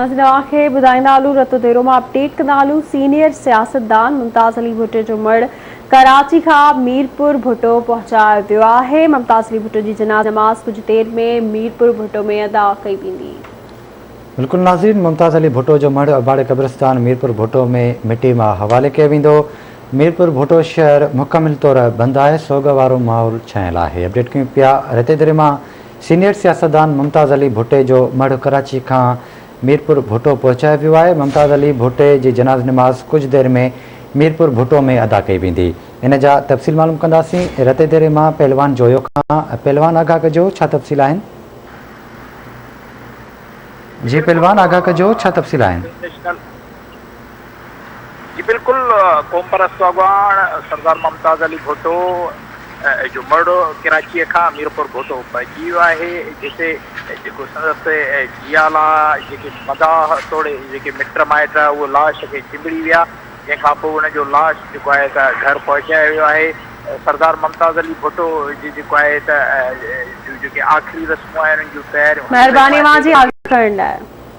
اسين توهان کي ٻڌائيندا هلون رتو ديرو مان اپڊيٽ ڪندا هلون سينيئر سياستدان ممتاز علي ڀٽي جو مڙهه ڪراچي کان ميرپور ڀٽو پهچايو ويو آهي ممتاز علي ڀٽو جي جنازي نماز ڪجهه دير ۾ ميرپور ڀٽو ۾ ادا ڪئي ويندي. بلڪل ناظرين ممتاز علي ڀٽو جو مڙهه اباڻي قبرستان ميرپور ڀٽو ۾ مٽي ماء حوالي ڪيو ويندو ميرپور ڀٽو شهر مڪمل طور بند آهي سوڳ وارو ماحول ڇانيل آهي اپڊيٽ ڪيون پيا رتي دري مان سينيئر سياستدان ممتاز علي ڀٽي جو مڙهه ڪراچي کان ميرپور ڀٽو پهچايو ويو آهي، ممتاز علي ڀٽي جي جناز نماز ڪجهه دير ۾ ميرپور ڀٽو ۾ ادا ڪئي ويندي. ان جا تفصيل معلوم ڪنداسين رتي ديري مان پهلوان جويو کان، پهلوان آگاهه ڪجو ڇا تفصيل آهن؟ جي پهلوان آگاهه ڪجو ڇا تفصيل آهن؟ جي بلڪل قومپرست اڳواڻ سردار ممتاز علي ڀٽو جو مڙهه ڪراچيء کان ميرپور ڀٽو پهچي ويو آهي جتي جيڪو سندس جيالا جيڪي مداح توڙي جيڪي مٽ مائٽ اهو لاش کي چنبڙي ويا جنهن کان پوء ان جو لاش جيڪو آهي ته گهر پهچايو ويو آهي سردار ممتاز علي ڀٽو جي جيڪو آهي ته جون جيڪي آخري رسمون آهن ان جون تياريون هلي مهرباني رهيون اوهان جي آهن آگاهه ڪرڻ لاء.